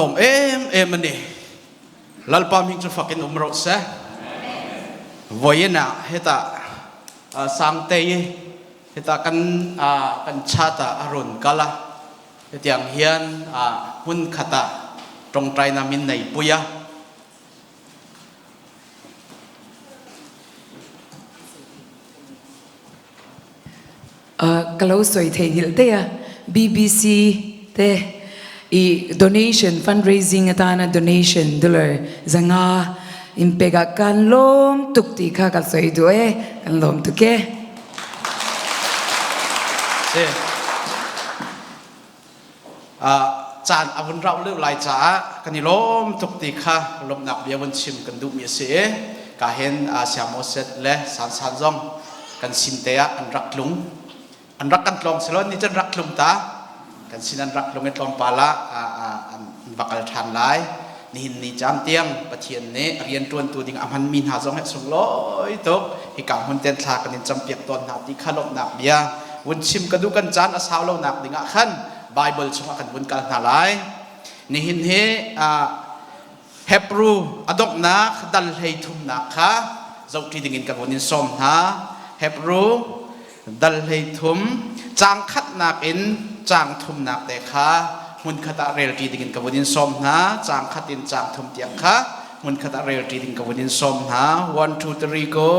Lawm em em ani. Lalpa hming cu fakin um rawh seh. Voin ah heta sangtei heta kan kan chat ah a run kal a. Hetiang hian hmun khat ah tongtaina min nei pui a. Ka lo sawi theihnghilh daih a, BBC te i donation fundraising atana donation dollar 500 in pek ah kan lawm tuk ti kha ka sawi duh e, kan lawm tuk e. Si. Caan a vun rauh lio lai caah kan i lawm tuk ti kha lawmhnak bia vun chim kan duhmi a si i ka hin Siamoset le Sansan zong kan sin te ah an rak tlung. An rak kan tlawng silo ni cun rak tlung ta. Kan sin an rak tlung i tlawmpal ah an va kal ṭhan lai. Nihin ni caan tiang Pathian nih rian ṭuantu ding a hmanmi hna zong hi a sunglawi tuk. Hika hmun ten thla kan in campiak tawn hna ti kha lawmhnak bia vun chim ka duh kan caan a sau lonak ding ah khan Bible chungah kan vun kal hna lai. Nihin hi Hebrew a donghnak dal hlei thumnak kha zohṭi dingin ka vun in sawm hna. Hebrew dal hlei thum caang khatnak in caang thumnak te kha hmunkhat ah relṭi dingin ka vun in sawm hna. Caang khat in caang thum tiang kha hmunkhat ah relṭi ding ka vun in sawm hna. One, two, three, go.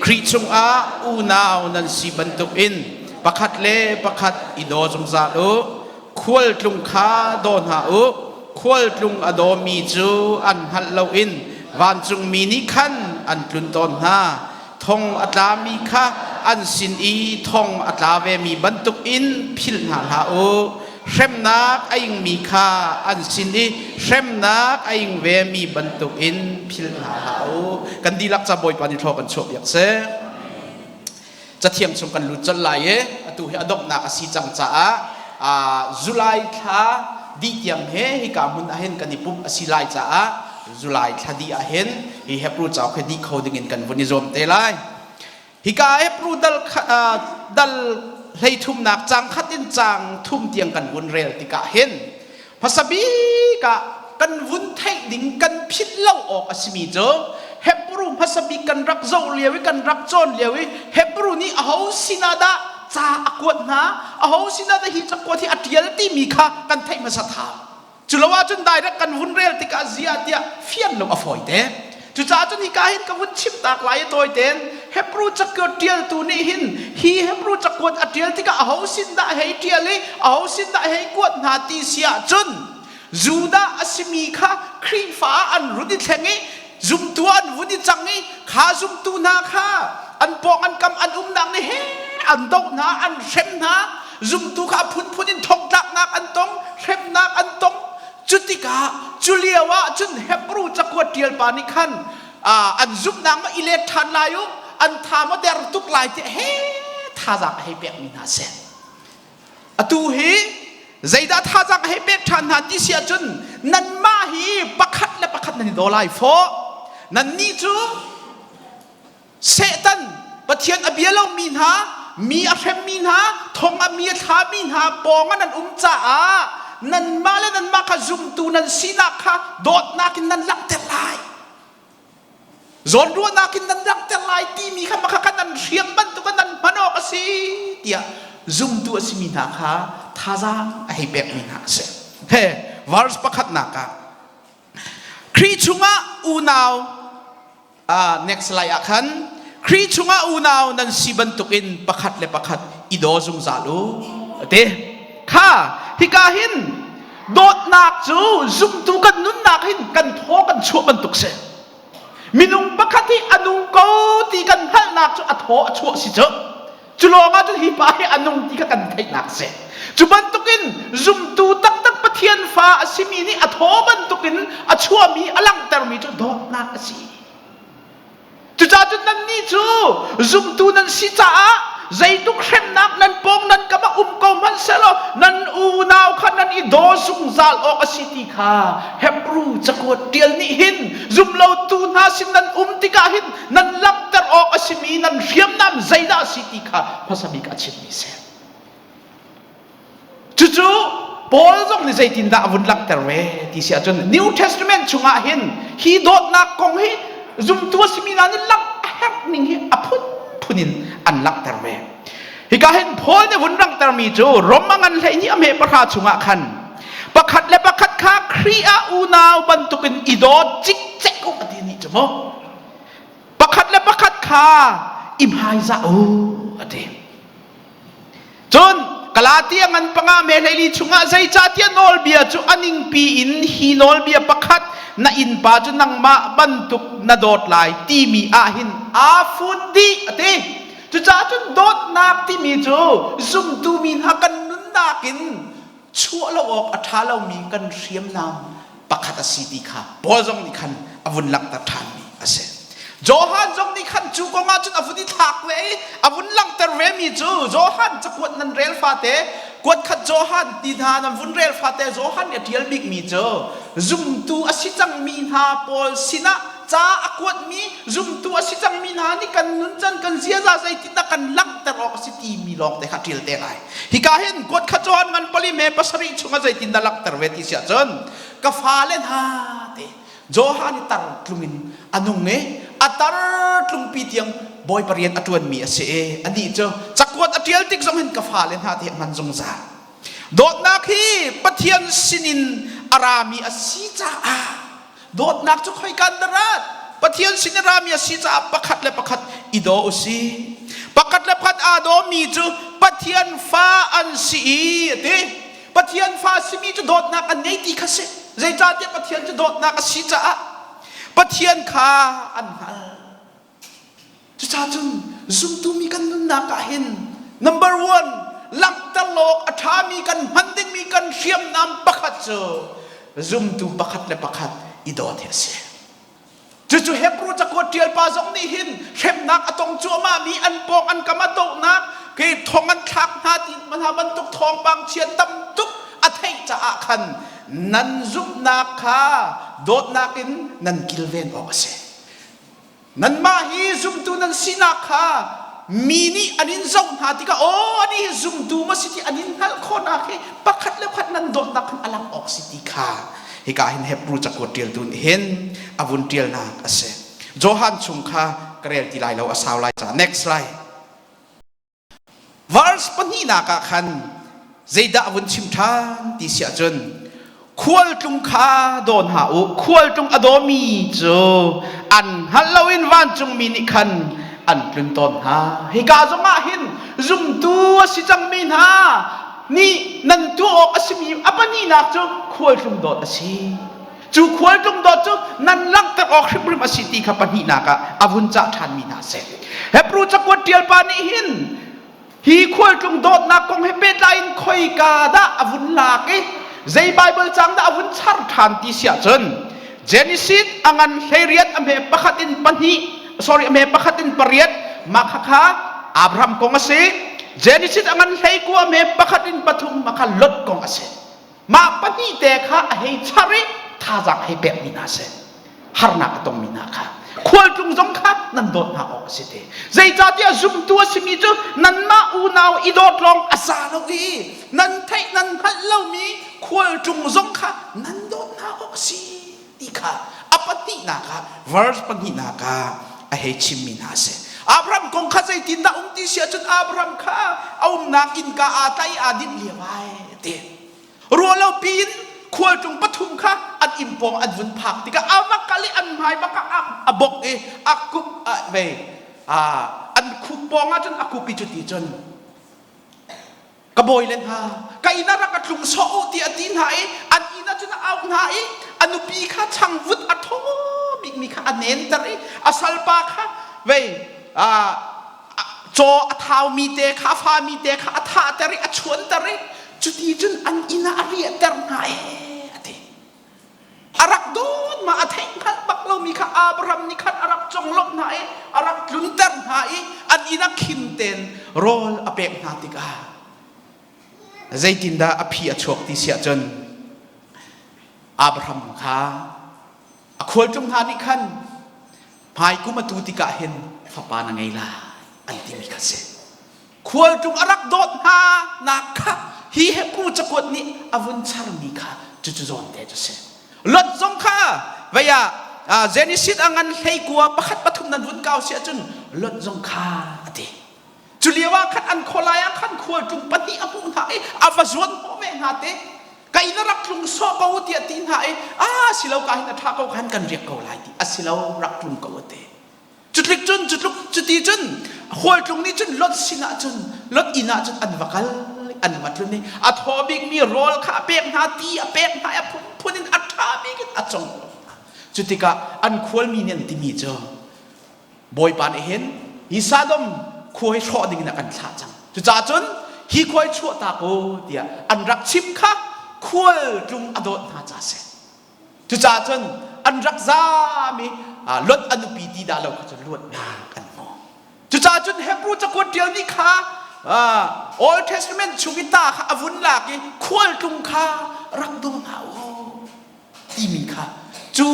Khrih chungah unau nan si bantukin pakhat le pakhat i daw zungzal u. Khualtlung kha daw hna u. Khualtlung a dawmi cu an hngalh loin vancungmi nih khan an tlun tawn hna. Thong a tlami kha an sin i thong a tla vemi bantukin philh hna hlah u. Hremnak a ingmi kha an sin i hremnak a ing vemi bantukin philh hna hlah u. Kan dihlak ca Bawipa nih thlaw kan chuah piak seh. Cathiang chung kan lut colh lai i atu hi a donghnak a si cang caah July thla dih tiang he hika hmun ah hin kan i pumh a si lai caah July thla dih ah hin hi Hebrew cauk hi dih kho ding in kan vun i zuam te lai. Hika Hebrew dal dal hleithumnak cang khat in cang thum tiang kan vun rel tikah hin hmasa bik ah kan vun theih ding kan philh lo awk a simi cu Hebrew hmasa bik kan rak zoh lio i kan rak cawn lio i Hebrew nih aho sinah dah ca a kuat hna aho sinah dah hi cakuat hi a ṭial timi kha kan theih hmasa tha Cu lo ahcun direct kan vun rel tikah ziah tiah fian lo a fawi te. Cucaah cun hika hin ka vun chim tak lai i tawi tein Hebrew cakuat ṭialtu nih hin hi Hebrew cakuat a ṭial tikah aho sin dah hei ṭial i aho sin dah hei kuat hna ti si ahcun Judah a simi kha Khrihfa ah an run i thleng i zumtu ah an vun i cang i kha zumtu hna kha an pawng an kam an umnak nih he an doh hna an hrem hna zumtu kha a phunphun in thongtlaknak an tong hremnak an tong cu tikah cu lio ah cun Hebrew cakuat ṭial pa nih khan an zumhnak ma i let ṭhan lai u an tha ma der tuk lai tiah he thazaang a hei pekmi hna si atu hi zeidah thazaang a hei pek ṭhan hna ti si ahcun nanmah hi pakhat le pakhat nan i daw lai fawh nannih cu Satan Pathian a bia lomi hna, mi a hremmi hna, thong a mi a thlami hna pawng ah nan um caah nanmah le nanmah kha zumtu nan sinak kha dawtnak in nan langhter lai. Zawnruahnak in nan langhter lai timi kha maka kha nan hriam bantuk in nan hman awk a si tiah zumtu a simi hna kha thazaang a hei pekmi hna a si. He verse pakhatnak ah Khrih chungah unau next slide ah khan Khrih chungah unau nan si bantukin pakhat le pakhat i daw zungzal u ti kha hika hin dawtnak cu zumtu kan nunnak hin kan thaw kan chuah bantuk si minung pakhat hi a nung ko ti kan hngalhnak cu a thaw a chuah si cu Cu lawng ah cun hi pa hi a nung ti kha kan theihnak a si. Cu bantukin zumtu taktak Pathian fa a simi nih a thaw bantukin a chuahmi a langhtermi cu dawtnak a si. Cucaah cun nannih cu zumtu nan si caah zeitluk hremnak nan pawng nan kam ah um ko hmanh sehlaw nan unau kha nan i daw zungzal awk a si ti kha Hebrew cakuat ṭial nih hin zumlotu hna sin nan um tikah hin nan langhter awk a simi nan hriamnam zeidah a si ti kha hmasa bik a chimmi si. Cucu Paul zong nih zeitindah a vun langhter ve ti si ahcun New Testament chungah hin hi dawtnak kong hi zumtu a simi hna nih langh a herh ning hi a phunphun in an langhter ve. Hika hin Paul nih vun langhtermi cu Rom a ngan 12 a hme pahra chungah khan pakhat le pakhat kha Khrih ah unau bantukin i dawt cikcek u a ti nih cu mu. Pakhat le pakhat kha i hmaizah u a ti. Cun Galatia ngan panga me hleili chungah zeicahtiah nawlbia cu a ningpi in hi nawlbia pakhat na innpa cu nangmah bantuk na dawt lai timi ah hin aa fun dih a ti. Cucaah cun dawtnak timi cu zumtu mi hna kan nunnak in chuah lo awk a ṭha lomi kan hriamnam pakhat a si ti kha Paul zong nih khan a vun langhter ṭhanmi a si. Johan zong nih khan cu kong ah cun a vun i thlak ve i a vun langhter vemi cu Johan cakuat nan rel fate kuat khat Johan ti hna nan vun rel fate Johan nih a ṭial bikmi cu zumtu a si cangmi hna pawl sinah ca a kuatmi zumtu a si cangmi hna nih kan nuncan kan ziaza zeitindah kan langhter awk a si timi lawng te kha ṭial te lai. Hika hin kuat khat Johan ngan pali me pasarih chungah zeitindah langhter ve ti si ahcun ka fale hna te Johan i tar tlung in a nung i a tar tlungpi tiang Bawipa rian a ṭuanmi a si i anih cu cakuat a ṭial tik zong hin ka fale hna ti a hman zungzal. Dawtnak hi Pathian sinin a rami a si caah Dawtnak cu khoika in dah rat? Pathian sin in rami a si caah pakhat le pakhat i daw u si. Pakhat le pakhat aa dawmi cu Pathian fa an si i a ti. Pathian fa simi cu dawtnak an ngei ti kha si. Zeicahtiah Pathian cu dawtnak a si caah Pathian kha an hngalh. Cucaah cun zumtu mi kan nunnak ah hin number one langhter awk a ṭhami kan hman dingmi kan hriamnam pakhat cu zumtu pakhat le pakhat i dawt hi a si. Cucu Hebrew cakuat ṭial pa zong nih hin hremnak a tong cuahmahmi an pawng an kam a dohnak ke thong an thlak hna ti hna bantuk thawngpang chia tam tuk a theih caah khan nan zumhnak kha dawtnak in nan kilven awk a si. Nanmah hi zumtu nan sinak kha mi nih an in zoh hna tikah aw anih hi zumtu maw si ti an in hngalh khawhnak hi pakhat le pakhat nan dawtnak khan a lang awk si ti kha hika hin Hebrew cakuat ṭialtu nih hin a vun ṭialnak a si. Johan chung kha ka rel ti lai lo a sau lai caah next slide. Verse pahnihnak ah khan zeidah a vun chim ṭhan ti si ahcun khualtlung kha daw hna u khualtlung a dawmi cu an hngalh loin vancungmi nih khan an tlun tawn hna hika zongah hin zumtu a si cangmi hna nih nan tuah awk a simi a pahnihnak cu khualtlung dawt a si Cu khualtlung dawt cu nan langhter awk hrimhrim a si ti kha pahnihnak ah a vun cah ṭhanmi hna a si. Hebru cakuat ṭial pa nih hin hi khualtlung dawtnak kong he pehtlai in khoika dah a vun lak i zei Baibal cang dah a vun char ṭhan ti si ahcun Genesis a ngan 18 a hme pakhat in pahnih sorry a hme pakhat in pariat mah kha Abraham kong a si Genesis a ngan 19 a hme pakhat in pathum mah kha Lot kong a si Mah pahnih te kha a hei char i thazaang hei pekmi hna si. Harnak a tongmi hna kha. Khualtlung zong kha nan dawt hna awk a si te. Zeicahtiah zumtu a simi cu nanmah unau i dawt lawng a za lo i nan theih nan hngalh lomi khualtlung zong kha nan dawt hna awk a si ti kha a pahnihnak ah verse pahnihnak ah a hei chimmi hna a si. Abraham kong kha zeitindah um ti si ahcun Abraham kha a umnak innka aa tlai aa dinh lio ai ti. Ruahlo piin khualtlung pathum kha an inn pawng an vun phak tikah a va kal i an hmai bak ah a bok i a kup a vei an khup pawng ah cun a kup i cuti cun ka bawi le hna ka inn ah rak ka tlung sawh u ti a ti hna i an inn ah cun a auh hna i a nupi kha changvut a thaw bikmi kha a nenter i a salpa kha vei caw a thaumi te kha a fami te kha a thahter i a chuanter i cuti cun an inn ah a riahter hna e a ti a rak dawt ma a theih hngalh bak lomi kha Abraham nih khan a rak conglawmh hna i a rak tlunter hna i an inn ah khim tein rawl a pek hna tikah zeitindah a phi a chuak ti siah cun Abraham kha a khualtlung hna nih khan hmai kum atu tikah hin fapa na ngei lai an timi kha si khualtlung a rak dawt hna nak kha. Hi Hebrew cakuat nih a vun charmi kha cucu zawn te cu si. Lot zong kha vei ah Genesis a ngan 19 pakhat pathum nan vun kau si ahcun Lot zong kha a ti. Cu lio ah khan an khualai ah khan khualtlung pahnih a hmuh hna i a va zuan hnawh ve hna te. Kai na rak tlung sawh ko tiah ti hna i a si lo ka hin a ṭha ko khan kan riak ko lai ti a si lo rak tlung ko a ti. Cutlik cun cutluk cuti cun khualtlung nih cun Lot sinah cun Lot inn ah cun an va kal an va tlun i a thaw bikmi rawl kha a pek hna ti a pek hna i a phunphun in a ṭha bik in a cong hna. Cu tikah an khualmi nih an timi cu Bawipa nih hin hi Sodom khua hi hrawh dingin a kan thlah cang. Cucaah cun hi khua hi chuahtak u tiah an rak chim kha khualtlung a dawt hna ca a si. Cucaah cun an rak zaam i Lot a nupi ti dah lo kha cu luatnak an hmu. Cucaah cun Hebrew cakuat ṭial nih kha Old Testament chung i ta kha a vun lak i khualtlung kha rak daw hna u timi kha cu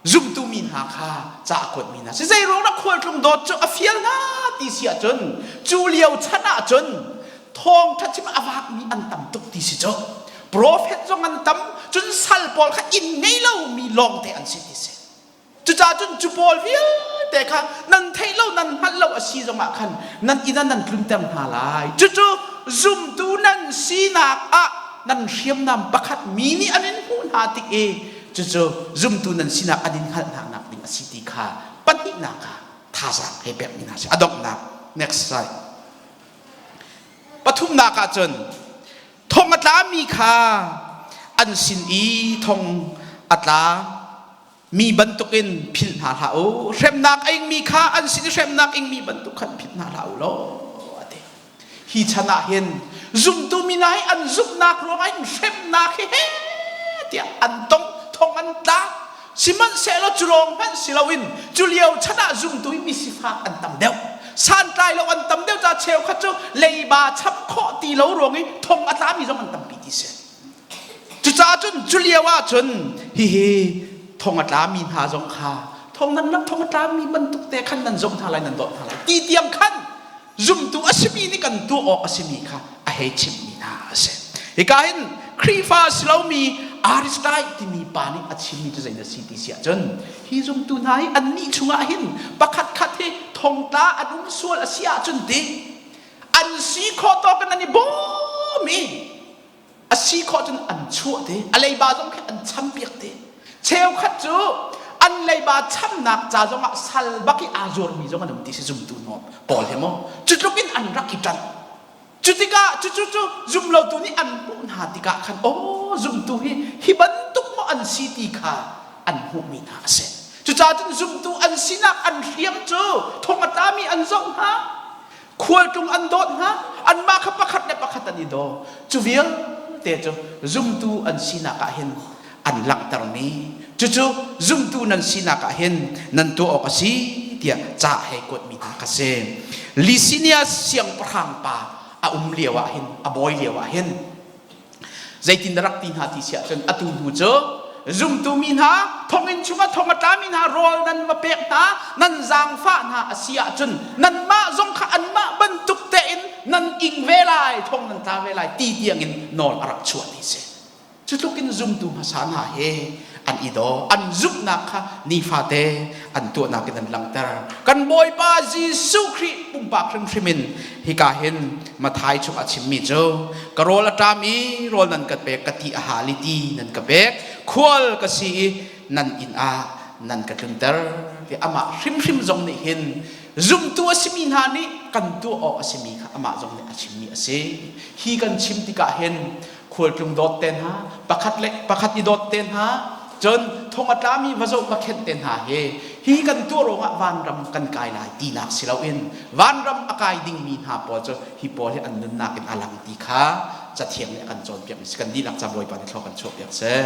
zumtu mi hna kha ca a kuatmi hna si. Zei ruang dah khualtlung dawt cu a fial hna ti si ahcun cu lio chan ahcun thawngṭha chim a vakmi an tam tuk ti si cu. Profet zong an tam, cun sal pawl kha inn ngei lomi lawngte an si ti si. Cucaah cun cu pawl vialte kha nan theih lo nan hngalh lo a si zongah khan nan inn ah nan tlunter hna lai. Cucu zumtu nan sinak ah nan hriamnam pakhat mi nih an in hmuh hna tik i cucu zumtu nan sinak an in hngalh hna nak ding a si ti kha pahnihnak ah thazaang hei pekmi hna si. A donghnak next slide. Pathumnak ah cun thong a tlami kha an sin i thong a tla mi bantukin philh hna hlah u. Hremnak a ingmi kha an sin i hremnak ingmi bantuk khan philh hna hlah u law a ti. Hi chan ah hin zumtu mi hna hi an zumhnak ruangah hin hremnak hi he tiah an tong thong an tla. Sihmanhsehlaw cu lawng hmanh si loin cu lio chan ah zumtu hi misifak an tam deuh. Santlai lo an tam deuh caah cheukhat cu leiba chap khawh ti lo ruang i thong a tlami zong an tampi ti si. Cucaah cun cu lio ah cun hihi thong a tlami hna zong kha thong nan rak thong a tlami bantuk te khan nan zoh hna lai nan dawt hna lai ti tiang khan zumtu a simi nih kan tuah awk a simi kha a hei chimhmi hna a si. Hika hin Khrihfa a si lomi Aristotle timi pa nih a chimmi cu zeidah si ti si ahcun hi zumtu hna hi annih chungah hin pakhat khat hi thongtla an um sual a si ahcun ti an si khawh tawk in an i bawm i a si khawh cun an chuah te a leiba zong khi an champiak te cheukhat cu an leiba chamnak ca zong ah sal bak i aa zuarmi zong an um ti si zumtu hna pawl he maw cu tluk in an rak i ṭanh. Cu tikah cucu cu zumlotu nih an hmuh hna tikah khan aw zumtu hi hi bantuk maw an si ti kha an hmuhmi hna a si. Cucaah cun zumtu an sinak an hriam cu thong a tlami an zoh hna, khualtlung an dawt hna, anmah kha pakhat le pakhat an i daw. Cu vialte cu zumtu an sinak ah hin an langhtermi cucu zumtu nan sinak ah hin nan tuah awk a si tiah ca hei kuatmi hna kha si. Licinius siangpahrang pa a um lio ah hin a bawi lio ah hin zeitin rak ti hna ti si ahcun atu hnu cu zumtu mi hna thonginn chungah thong a tlami hna rawl nan va pek hna nan zaangfah hna a si ahcun nanmah zong kha anmah bantuk tein nan ing ve lai thong nan tla ve lai ti tiangin nawl a rak chuah ti si. Cu tluk in zumtu hmasa hna he an i daw. An zumhnak kha nifate an tuahnak in an langhter. Kan Bawipa Jesuh Khrih pumpak hrimhrim in hika hin Matthai chung a chimmi cu ka rawl a ṭam i rawl nan ka pek, ka ti a hal i ti nan ka pek, khual ka si i nan inn ah nan ka tlunter. Ti amah hrimhrim zong nih hin zumtu a simi hna nih kan tuah awk a simi kha amah zong nih a chimmi a si. Hi kan chim tikah hin khualtlung dawt te hna, pakhat le pakhat i dawt te hna, cun thong a tlami va zoh va khenh te hna hi hi kan tuah ruangah vanram kan kai lai tinak si loin vanram a kai dingmi hna pawl cu hi pawl hi an nunnak in a lang ti kha cathiang nih a kan cawnpiak mi si. Kan dihlak ca Bawipa nih thlua kan chuahpiak seh.